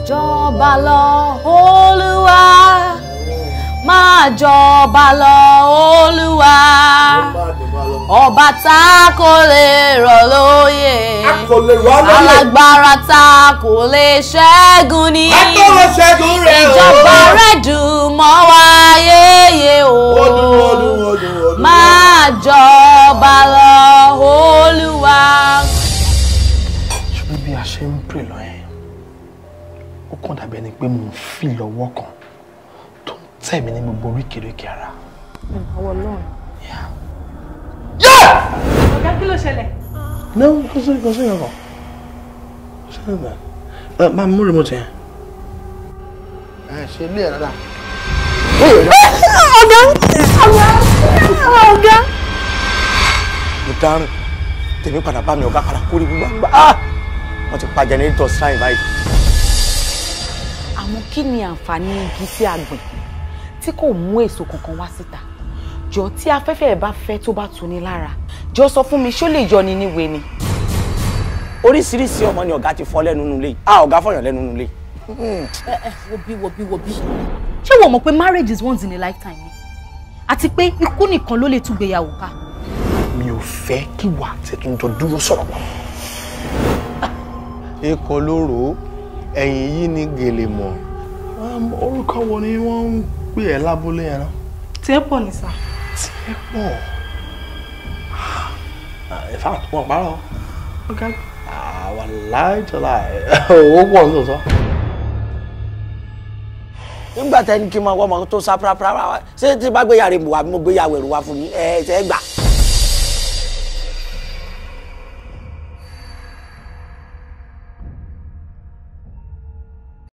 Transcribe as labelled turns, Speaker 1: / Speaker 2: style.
Speaker 1: Jọba lọ Olúwa, máa jọba lọ Olúwa, ọba tá kò lè rọ̀ lóyè, alágbára tá kò lè ṣẹ́gun ní, ìjọba rẹ̀ dùn mọ́ wa yéye o, máa jọba lọ Olúwa.
Speaker 2: Ṣùgbọ́n bí a ṣe ń pè lọ yẹn, ó kàn dàbí ẹni pé mò ń fi lọ́wọ́ kan tó ń tẹ̀ mí ní gbogbo oríkèéríkèé ara.
Speaker 3: Àwọn Ọlọ́run.
Speaker 4: Ọ̀gá, kí ló ṣẹlẹ̀?
Speaker 2: No, kò sí nǹkan. Kò sí nǹkan. Máa mú remote yẹn. Ẹ ṣe ilé ẹ̀ dáadáa.
Speaker 3: Ọ̀gá! Ọ̀gá! Ọ̀gá!
Speaker 5: Mo dáràn, tèmi padà bá mi, ọ̀gá padà kórè gbígbà. Wọ́n ti pa jẹnẹrétọ̀ sáyìn báyìí.
Speaker 6: Àmọ́ kí ni àǹfààní igi tí a gbìn tí kò mú èso kankan wá síta? Jọ, tí afẹ́fẹ́ ẹ̀ bá fẹ́ tó bá tuni lára, jọ sọ fún mi, ṣó lè yọni níwe ni?
Speaker 5: Oríṣiríṣi ọmọ ni ọ̀gá ti fọ́ lẹ́nu nulẹ̀. Ah, ọ̀gá fọyàn lẹ́nu nulẹ̀.
Speaker 1: Ẹ ẹ, wo bí, wo bí, wo bí, ṣé wọ́n mọ̀ pé marriage is once in a lifetime ni, àti pé ikú nìkan ló lè tún gbéyàwó ká?
Speaker 2: Mi ò fẹ́ kí wà á tẹ̀tún jọ dúró sọ̀rọ̀ pọ̀.
Speaker 7: Ikọ̀ lóró ẹ̀yìn yìí ní gèlè mọ̀.
Speaker 2: Orúkọ wo ni wọ́n ń pè ẹ́ lábúlé yẹn náà?
Speaker 4: Tí ẹ pọ̀ ní sà.
Speaker 2: Tí ẹ pọ̀. In fact, wọ́n parọ́.
Speaker 4: Ọ̀gá.
Speaker 2: Wàláì tọ́lá, owó pọ̀ ní tòótọ́.
Speaker 5: Nígbà tẹ́ni kí n máa wọ́ ọmọ tó sá pàápàá, ṣé tí bá gbéyàwó rẹ̀ wá, mo gbéyàwó ẹ̀rù wá fún yín, ẹ ṣe é gbà.